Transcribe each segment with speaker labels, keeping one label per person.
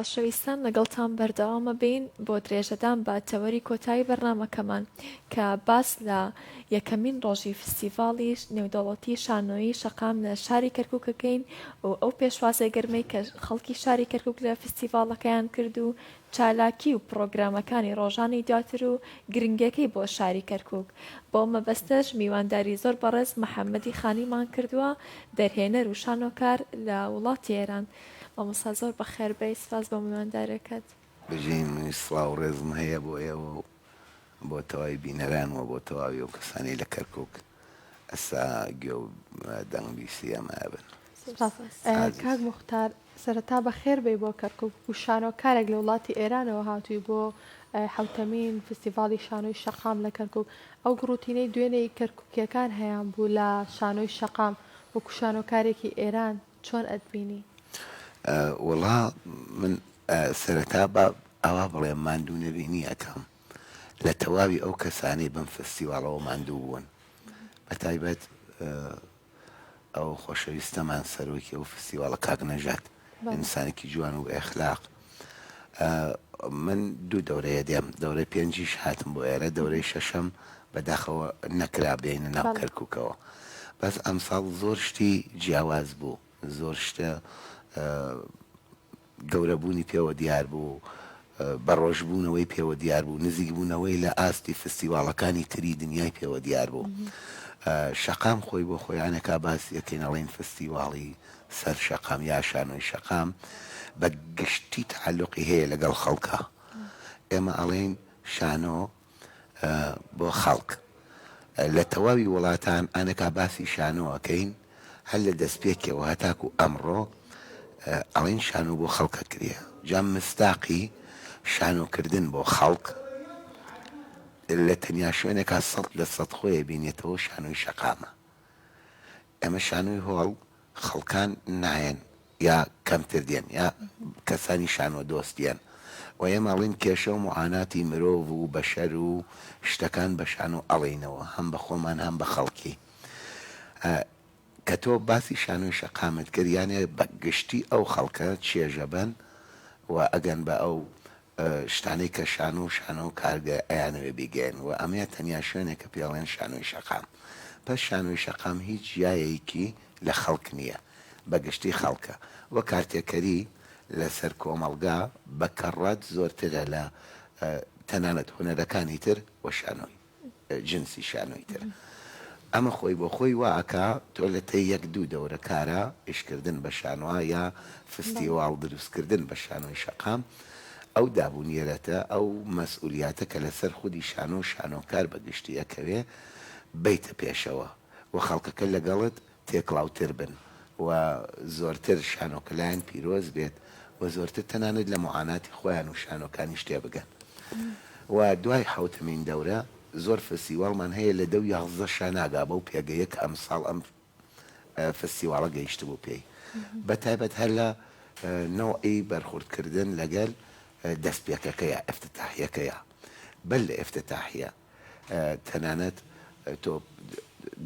Speaker 1: خۆشەویستان لەگەڵتان بەردەوام ئەبین بۆ درێژەدان بە تەوەری کۆتایی بەرنامەکەمان کە باس لە یەکەمین ڕۆژی فستیڤاڵی نێودەوڵەتی شانۆیی شەقام لە شاری کەرکوک ئەکەین و ئەو پێشوازیە گەرمەی کە خەڵکی شاری کەرکوک لە فستیڤاڵەکەیان کرد و چالاکی و پڕۆگرامەکانی ڕۆژانی دواتر و گرنگیەکەی بۆ شاری کەرکوک بەو مەبەستەش میوانداری زۆر بەڕێز محەمەدی خانیمان کردووە دەرهێنەر و شانۆکار لە وڵاتی ئێران. مامۆستا زۆر بەخێر بێی سپاس بۆ میوانداریەکەت.
Speaker 2: بژین منیش سڵاو و ڕێزم هەیە بۆ ئێوە و بۆ تەواوی بینەران وە بۆ تەواوی ئەو کەسانەی لە کەرکوک ئەستا گوێ و دەنگ بیسی ئەمە ئەبن.
Speaker 3: سپاس
Speaker 2: ئازیز.
Speaker 3: کاک موختار سەرەتا بەخێر بێی بۆ کەرکوک و شانۆکارێک لە وڵاتی ئێرانەوە هاتووی بۆ حەوتەمین فستیڤاڵی شانۆی شەقام لە کەرکوک ئەو گڕوتینەی دوێنێی کەرکوکیەکان هەیان بوو لە شانۆی شەقام وەکو شانۆکارێکی ئێران چۆن ئەتبینی؟
Speaker 2: وەڵا من سەرەتا با ئاوا بڵێم ماندوو نەبینی ئەکەم لە تەواوی ئەو کەسانەی بەم فستیواڵەوە ماندوو بوون بە تایبەت ئەو خۆشەویستەمان سەرۆکی ئەو فستیواڵە کاک نەژاد ئینسانێکی جوان و ئەخلاق من دوو دەورەیە دێم دەورەی پێنجیش هاتم بۆ ئێرە دەورەی شەشەم بەداخەوە نەکرا بێینە ناو کەرکوکەوە بەس ئەمساڵ زۆر شتی جیاواز بوو زۆر شتە گەورەبوونی پێوە دیار بوو بەڕۆژبوونەوەی پێوە دیار بوو نزیکبوونەوەی لە ئاستی فستیواڵەکانی تری دنیای پێوە دیار بوو شەقام خۆی بۆ خۆیانەکە باس یەکەین ئەڵێن فستیواڵی سەر شەقام یا شانۆی شەقام بە گشتی تەعەلوقی هەیە لەگەڵ خەڵکا ئێمە ئەڵێین شانۆ بۆ خەڵک لە تەواوی وڵاتان ئانەکا باسی شانۆ ئەکەین هەر لە دەستپێکەوە هەتاکو ئەمڕۆ ئەڵێن شانۆ بۆ خەڵک ئەکرێ جا مستاقی شانۆکردن بۆ خەڵک لە تەنیا شوێنێکا 100% خۆی بینێتەوە شانۆی شەقامە ئێمە شانۆی هۆڵ خەڵکان نایەن یا کەمتر دێن یا کەسانی شانۆ دۆست دێن و ئێمە ئەڵێین کێشە و موعاناتی مرۆڤ و بەشەر و شتەکان بە شانۆ ئەڵێینەوە هەم بە خۆمان هەم بە خەڵکی کە تۆ باسی شانۆی شەقامت کرد یانێ بە گشتی ئەو خەڵکە چێژە بەن و ئەگەن بە ئەو شتانەی کە شانۆ و شانۆ و کارگە ئەیانەوێ بیگەیەن و ئەمەیە تەنیا شوێنێک کە پێی ئەڵێن شانۆی شەقام. پەس شانۆی شەقام هیچ جیایەیکی لە خەڵک نییە. بە گشتی خەڵکە. و کارتێکەری لە سەر کۆمەڵگا بە کەڕەت زۆرترە لە تەنانەت هونەرەکانی تر و شانۆی. جنسی شانۆی تر. ئەمە خۆی بۆ خۆی وا ئەکا تۆ لە تەی یەک دوو دەورە کارا ئیش کردن بە شانۆا یا فستیواڵ دروست کردن بە شانۆی شەقام ئەو داب و نیرەتە ئەو مەسئولیاتە کە لە سەر خودی شانۆ و شانۆکار بە گشتی ئەکەوێ بەیتە پێشەوە و خەڵکەکە لەگەڵت تێکڵاوتر بن و زۆرتر شانۆکە لایان پیرۆز بێت و زۆرتر تەنانەت لە موعاناتی خۆیان و شانۆکانیش تێبگەن و دوای حەوتەمین دەورە زۆر فستیواڵمان هەیە لە دە و 11 شا ناگا بەو پێگەیە کە ئەمساڵ ئەم فستیواڵە گەیشتبوو پێی بە تایبەت هەر لە نەوعی بەرخوردکردن لەگەل دەستپێکەکەیە ئیفتتاحیەکەیە بەر لە ئیفتتاحیە تەنانەت تۆ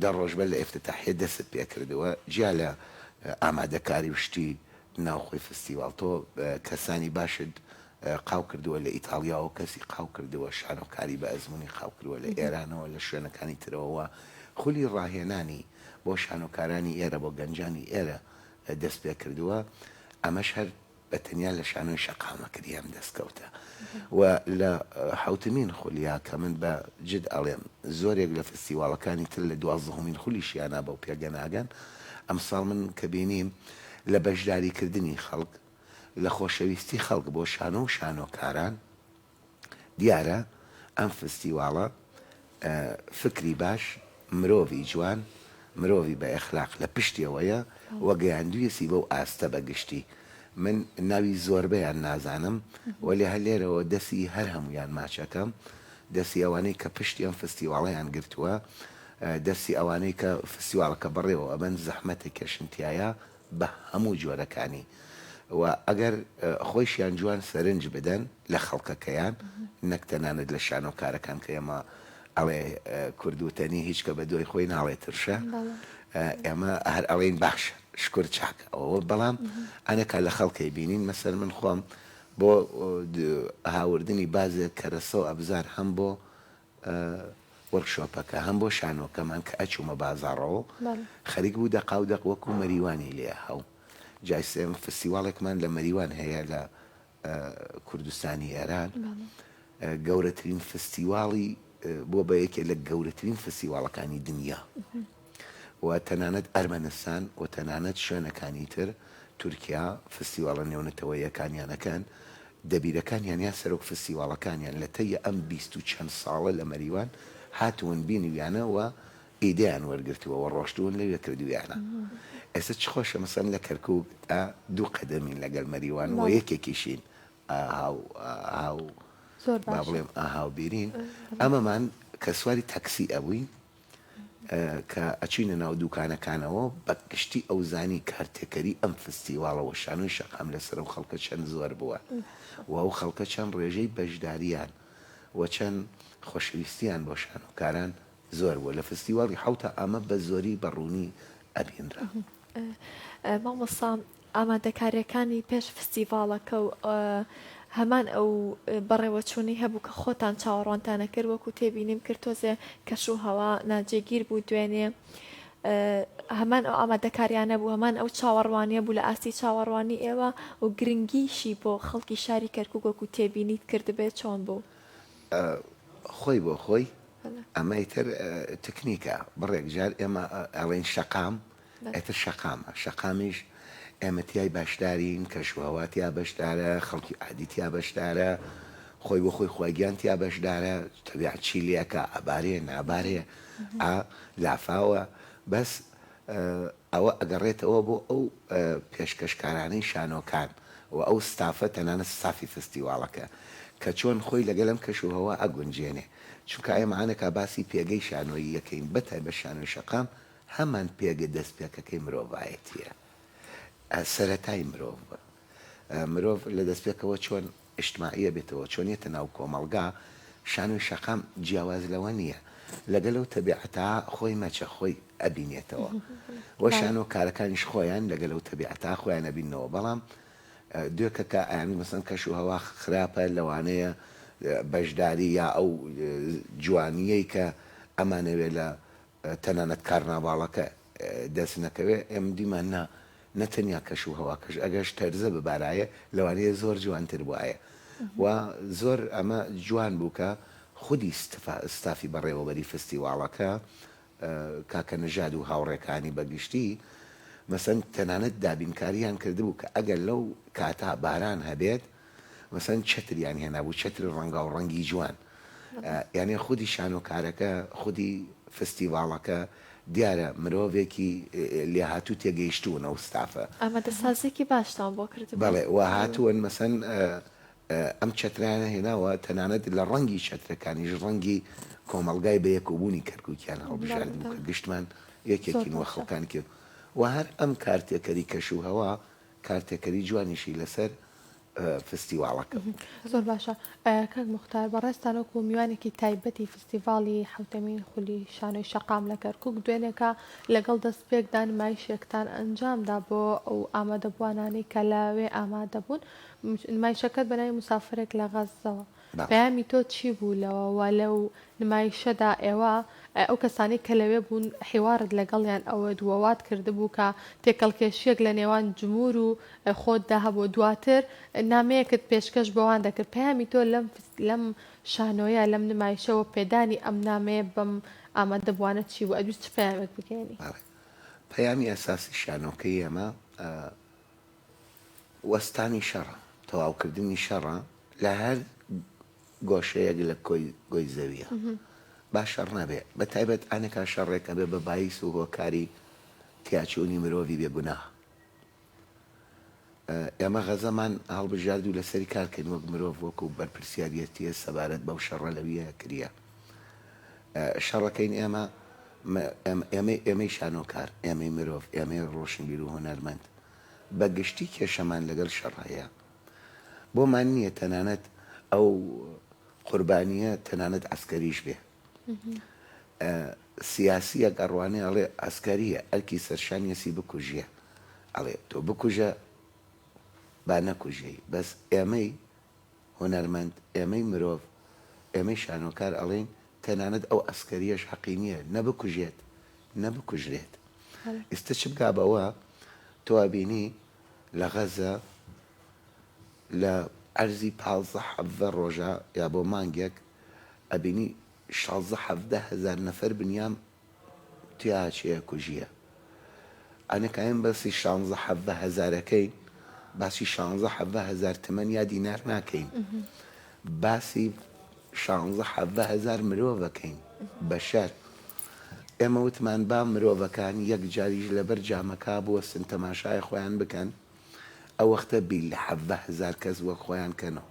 Speaker 2: دە ڕۆژ بەر لە ئیفتتاحیە دەستت پێ کردووە، جیا لە ئامادەکاری و شتی ناوخۆی فستیواڵ، تۆ کەسانی باشت قاو کردووە لە ئیتاڵیاوە کەسی قاو کردووە، شانۆکاری بە ئەزموونی قاو کردووە لە ئێرانەوە، لە شوێنەکانی ترەوە و خولی ڕاهێنانی بۆ شانۆکارانی ئێرە، بۆ گەنجانی ئێرە دەست پێ کردووە، ئەمەش هەر بە تەنیا لە شانۆی شەقامە کری ئەم دەستکەوتە و لە حەوتمین خولیا کە من بە جد ئەڵێم زۆرێک لە فستیواڵەکانی تر لە دوازدەهەمین خولیشیانا بەو پێگە ناگەن ئەمساڵ من کە بینیم لە بەشداری کردنی خەڵک لە خۆشەویستی خەڵک بۆ شانۆ و شانۆکاران دیارە ئەم فستیواڵە فکری باش، مرۆڤی جوان، مرۆڤی بە ئێخلاق لە پشتیەوەیە و گەیاندویەسی بەو ئاستە بە گشتی. من ناوی زۆربەیان نازانم وەلێ هەر لێرەوە دەسی هەر هەموویان ماچ ئەکەم، دەسی ئەوانەی کە پشتی ئەم فستیواڵەیان گرتووە، دەستی ئەوانەی کە فستیواڵەکە بەڕێوە ئەبەن زەحمەت ئەکێشن تیایا، بە هەموو جۆرەکانی و ئەگەر خۆیشیان جوان سەرنج بدەن لە خەڵکەکەیان نەک تەنانەت لە شانۆکارەکان کە ئێمە ئەڵێ کورد وتەنی هیچ کە بە دوای خۆی ناڵێ ترشە ئێمە هەر ئەڵێین باشە شکر چاکە ئەوە بەڵام ئەنەکا لە خەڵکەی بینین مەسەر من خۆم. بۆ هاوردنی بازێک کەرەسە و ئەبزار هەم بۆ وۆرکشۆپەکە هەم بۆ شانۆکەمان کە ئەچوومە بازاڕەوە خەریک بوو دەقاو دەق وەکوو مەریوانی لێ هەو جای سێم فستیواڵێکمان لە مەریوان هەیە لە کوردستانی ئێران گەورەترین فستیواڵی بووە بە یەکێ لە گەورەترین فستیواڵەکانی دنیا و تەنانەت ئەرمەنستان و تەنانەت شوێنەکانی تر تورکیا فستیواڵە نێونەتەوەیەکانیان ئەکەن دەبیرەکانیان یا سەرۆک فستیواڵەکانیان لە تەی ئەم 20 و چەند ساڵە لە مەریوان هاتوون بینیویانە و ئیدەیان وەرگرتووە و ڕۆشتوون لەوێ کردوویانە. ئێستا چ خۆشە مەسەن لە کەرکووک ئا دوو قەدەمین لەگەل مەریوان و یەکێکیشین هاو هاو
Speaker 3: زۆر
Speaker 2: با
Speaker 3: باشە.
Speaker 2: بڵێم ئا هاوبیرین. ئەمەمان کە سواری تەکسی ئەبووین کە ئەچووینە ناو دووکانەکانەوە بە گشتی ئەوزانی کارتێکەری ئەم فستیواڵە و شانۆی شەقام لەسەر ئەو خەڵکە چەند زۆر بووە و ئەو خەڵکە چەند ڕێژەی بەشدارییان و چەند خۆشەویستییان بۆ شانۆکاران زۆر بووە لە فستیواڵی حەوتا ئەمە بە زۆری بە ڕوونی ئەبینرا.
Speaker 1: مامۆستا ئامادەکاریەکانی پێش فستیڤاڵەکە و هەمان ئەو بەڕێوەچوونەی هەبوو کە خۆتان چاوەڕوانتان ئەکرد وەکو تێبینیم کرد تۆزێ کەش و هەوا ناجێگیر بوو دوێنێ هەمان ئەو ئامادەکاریانە بوو هەمان ئەو چاوەڕوانیە بوو لە ئاستی چاوەڕوانی ئێوە و گرنگیشی بۆ خەڵکی شاری کەرکوک وەکو تێبینیت کردبێت چۆن بوو؟
Speaker 2: خۆی بۆ خۆی ئەمە ئیتر تکنیکە بڕێک جار ئێمە ئەڵێین شەقام ئیتر شەقامە شەقامیش ئێمە تیای بەشدارین کەشوهەوا تیا بەشدارە خەڵکی عادی تیا بەشدارە خۆی بۆ خۆی خواگیان تیا بەشدارە تەبیعەت چی لێکە ئەبارێ نابارێ ئا لافاوە بەس ئەوە ئەگەڕێتەوە بۆ ئەو پێشکەشکارانەی شانۆکان و ئەو ستافە تەنانەت ستافی فستیواڵەکە کە چۆن خۆی لەگەل ئەم کەش و هەوا ئەگونجێنێ چونکە ئێمە ئانەکا باسی پێگەی شانۆیی ئەکەین بە تایبەت شانۆی شەقام هەمان پێگە دەستپێکەکەی مرۆڤایەتیە سەرەتای مرۆڤ مرۆڤ لە دەستپێکەوە چۆن ئیجتماعی ئەبێتەوە، چۆن یەتە ناو کۆمەڵگا، شانۆی شەقام جیاواز لەوە نییە، لەگەل ئەو تەبیعەتە خۆی مەچە، خۆی ئەبینێتەوە و شانۆکارەکانیش خۆیان لەگەل ئەو تەبیعەتە خۆیان ئەبیننەوە، بەڵام دوێکە کە ئەیانوت مەسەلەن کەش و هەوا خراپە لەوانەیە بەشداری یا ئەو جوانییەی کە ئەمانەوێ لە تەنانەت کارناڤاڵەکە دەست نەکەوێ، ئێمە دیمان نا، نە تەنیا کەش و هەواکەش، ئەگەرش تەرزە ببارایە لەوانەیە زۆر جوانتر بوایە و زۆر ئەمە جوان بوو کە خودی ستافی بەڕێوەبەری فستیواڵەکە کاکە نەژاد و هاوڕێکانی بە گشتی مەسەن تەنانەت دابینکاریان کردبوو کە ئەگەر لەو کاتە باران هەبێت مەسەن چەتریان هێنابوو چەتری ڕەنگاو ڕەنگی جوان یانێ خودی شانۆکارەکە خودی فستیڤاڵەکە دیارە مرۆڤێکی لێهاتوو تێگەیشتوون ئەو ستافە.
Speaker 1: ئامادەسازیەکی باشتان بۆ کردبوو.
Speaker 2: بەڵێ و هاتوون مەسەن ئەم چەترایانە هێناوە تەنانەت لە ڕەنگی چەترەکانیش ڕەنگی کۆمەڵگای بەیەکەوبوونی کەرکوکیان هەڵبژاردبوو کە گشتمان یەکێکین و خەڵکانێکی و هەر ئەم کارتێکەری کەش و هەوا کارتێکەری جوانیشی لەسەر فستیواڵەکە بوو.
Speaker 3: زۆر باشە کاک موختار، بەڕێزتان وەکو میوانێکی تایبەتی فستیڤاڵی حەوتەمین خولی شانۆی شەقام لە کەرکوک دوێنێکە لەگەڵ دەستپێکدا نمایشێکتان ئەنجامدا بۆ ئەو ئامادەبووانانەی کە لەوێ ئامادەبوون، نمایشەکەت بەناوی موسافرێک لە غەززەوە پەیامی تۆ چی بوو لەوە و لەو نمایشەدا ئێوە ئەو کەسانەی کە لەوێ بوون حیوارت لەگەڵیان ئەوەت و وات کردبوو کە تێکەڵکێشییەک لە نێوان جموور و خۆتدا هەبوو دواتر نامەیەکت پێشکەش بەوان دەکرد پەیامی تۆ لەم لەم شانۆیە لەم نمایشە و پێدانی ئەم نامەیە بەم ئامادەبووانە چی بوو ئەدویست چ پەیامێک بگەیەنی؟
Speaker 2: بەڵێ پەیامی ئەساسی شانۆکەی ئێمە وەستانی شەڕە، تەواوکردنی شەڕە لە هەر گۆشەیەک لە کۆی گۆی زەویە. با شەڕ نەبێ، بە تایبەت ئانەکا شەڕێک ئەبێ بە بایس و هۆکاری تیاچوونی مرۆڤی بێ گوناه. ئێمە غەزەمان هەڵبژارد و لەسەری کار کەین وەک مرۆڤ وەکو بەرپرسیاریەتیە سەبارەت بەو شەڕە لەویە کریە. شەڕەکەین ئێمە ئێمەی ئێمەی شانۆکار، ئێمەی مرۆڤ، ئێمەی ڕۆشنبیر و هونەرمەند بە گشتی کێشەمان لەگەل شەڕ هەیە. بۆمان نییە تەنانەت ئەو قوربانییە تەنانەت عەسکەریش بێ. سیاسییەک ئەڕوانێ ئەڵێ عەسکەرییە ئەرکی سەرشانیەسی بکوژیە. ئەڵێ تۆ بکوژە با نەکوژێی. بەس ئێمەی. هونەرمەند، ئێمەی مرۆڤ، ئێمەی شانۆکار ئەڵێین تەنانەت ئەو عەسکەریەش حەقی نیە نە بکوژێت نە بکوژرێت. ئیستە چ بگا بەوە تۆ ئەبینی لە غەزە لە عەرزی 15 حەڤدە ڕۆژە یا بۆ مانگێک ئەبینی 16 حەڤدە هەزار نەفەر بنیام تیا چێ کوژیە ئەنەکایم بەسی شانزە حەڤە هەزارەکەین باسی شانزە حەڤە هەزار تمەن یا دینار ناکەین باسی شانزە حەڤە هەزار مرۆڤەکەین بەشەر ئێمە وتمان با مرۆڤەکان یەک جاریش لەبەر جامەکە بوەستن تەماشای خۆیان بکەن ئەو وەختە بیر لە حەڤە هەزار کەس وەک خۆیان کەنەوە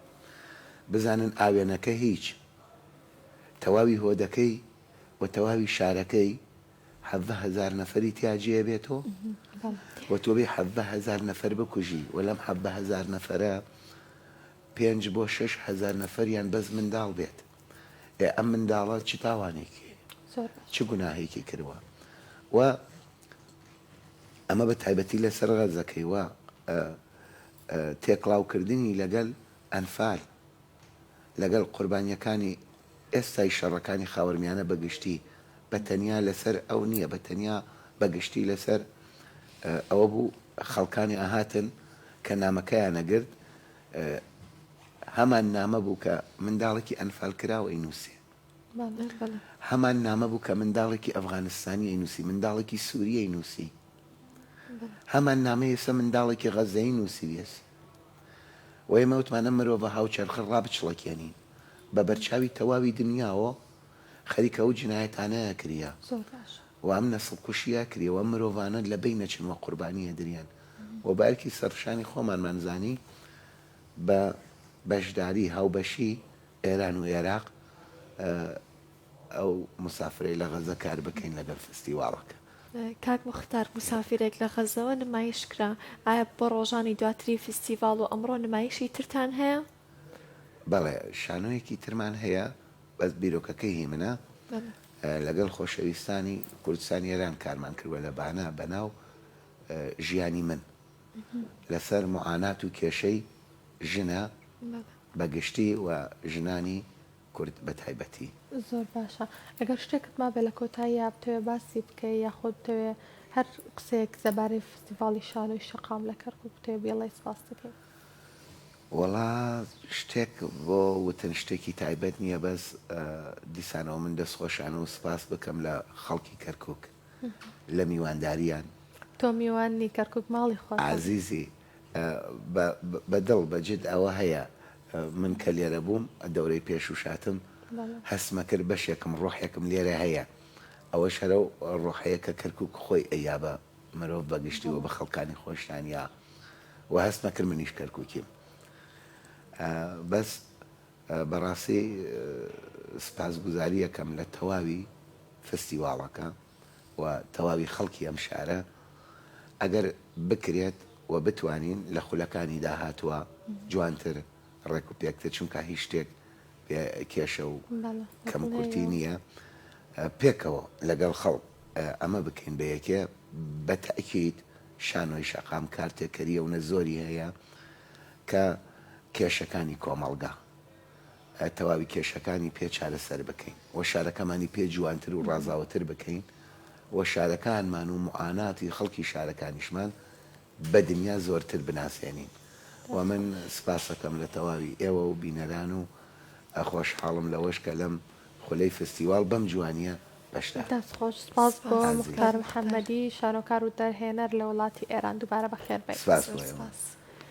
Speaker 2: بزانن ئاوێنەکە هیچ تەواوی هۆدەکەی و تەواوی شارەکەی 17 هەزار نەفەری تیا جێ بێتۆ و تۆ بێ 17 هەزار نەفەر بکوژی و لەم 17 هەزار نەفەرە پێنج بۆ 6 هەزار نەفەریان بەس منداڵ بێت ئێ ئەم منداڵە چ تاوانێکی چ گوناهێکی کردووە و ئەمە بە تایبەتی لەسەر غەزەکەی و تێکڵاوکردنی لەگەل ئەنفال لەگەڵ قوربانییەکانی ئێستای شەڕەکانی خاوەرمیانە بە گشتی بە تەنیا لەسەر ئەو نییە بە تەنیا بە گشتی لەسەر ئەوە بوو خەڵکانی ئەهاتن کە نامەکەیان ئەگرت هەمان نامە بوو کە منداڵێکی ئەنفالکراو ئەینووسێ هەمان نامە بوو کە منداڵێکی ئەفغانستانی ئەینووسی منداڵێکی سووری ئەینووسی هەمان نامە ئێستا منداڵێکی غەزەیی نووسیویەس و ئێمە وتمان ئەم مرۆڤە هاوچەرخە ڕابچڵەکێنین بە بەرچاوی تەواوی دنیاوە خەریکە ئەو جنایەتانە ئەکریە و ئەم نەسڵ کوشیە ئەکریە و ئەم مرۆڤانە لە بەین ئەچن و قوربانی ئەدریەن و بە ئەرکی سەرشانی خۆمانمان زانی بە بەشداری هاوبەشی ئێران و ئێراق ئەو موسافرەی لە غەزە کار بکەین لەگەل فستیواڵەکە.
Speaker 1: کاک موختار موسافیرێک لە غەزەوە نمایش کرا، ئایا بۆ ڕۆژانی دواتری فستیڤاڵ و ئەمڕۆ نمایشی ترتان هەیە؟
Speaker 2: بەڵێ شانۆیەکی ترمان هەیە بەس بیرۆکەکەی هی منە لەگەڵ خۆشەویستانی کوردستانی ئێران کارمان کردوە لە بانە بەناو ژیانی من لەسەر موعانات و کێشەی ژنە بە گشتی و ژنانی کورد بە تایبەتی.
Speaker 3: زۆر باشە ئەگەر شتێکت مابێ لە کۆتاییا بتەوێ باسی بکەی یاخود بتەوێ هەر قسەیەک زەبارەی فستیڤاڵی شانۆی شەقام لە کەرکوک بتەوێ بیڵێی سپاست دەکەین.
Speaker 2: وەڵا شتێک بۆ وتن شتێکی تایبەت نییە بەس دیسانەوە من دەستخۆشانە و سپاس بکەم لە خەڵکی کەرکوک لە میوانداریان.
Speaker 3: تۆ میوان نی کەرکوک ماڵی خۆتە.
Speaker 2: ئازیزی بە دڵ بە جد ئەوە هەیە من کە لێرە بووم دەورەی پێشووش هاتم هەستمە کرد بەشێکم ڕۆحێکم لێرە هەیە ئەوەش هەرەو ڕۆحەیە کە کەرکوک خۆی ئەیا بە مرۆڤ بە گشتی و بە خەڵکانی خۆشتان یا و هەستمە کرد منیش کەرکوکیم بەس بەڕاستی سپاسگوزاریەکەم لە تەواوی فستیواڵەکە و تەواوی خەڵکی ئەم شارە ئەگەر بکرێت و بتوانین لە خولەکانی داهاتووە جوانتر ڕێک و پێکتر چونکە هیچ شتێک بێ کێشە و کەم و کورتی نییە پێکەوە لەگەڵ خەڵک ئەمە بکەین بە یەکێ بە تەئکید شانۆی شەقام کارتێکەریە و نە زۆری هەیە کە کێشەکانی کۆمەڵگا تەواوی کێشەکانی پێ چارەسەر بکەین و شارەکەمانی پێ جوانتر و ڕازاوەتر بکەین و شارەکانمان و موعاناتی خەڵکی شارەکانیشمان بە دنیا زۆرتر بناسێنین و من سپاسەکەم لە تەواوی ئێوە و بینەران و خۆشحاڵم لەوەش کە لەم خولەی فستیواڵ بەم جوانیە بەشدار.
Speaker 3: دەست خۆش سپاس بۆ
Speaker 2: ئازیز.
Speaker 3: موختار محەمەدی شانۆکار و دەرهێنەر لە وڵاتی ئێران دووبارە بەخێر بێی.
Speaker 2: سپاس بۆ ئێوە.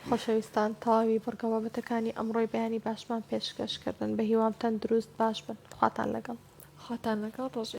Speaker 3: خۆشەویستان تەواوی بڕگە بابەتەکانی ئەمڕۆی بەیانی باشمان پێشکەش کردن بەهیوام تەندروست باش بن خواتان لەگەڵ.
Speaker 1: خواتان لەگەڵ ڕۆژێ.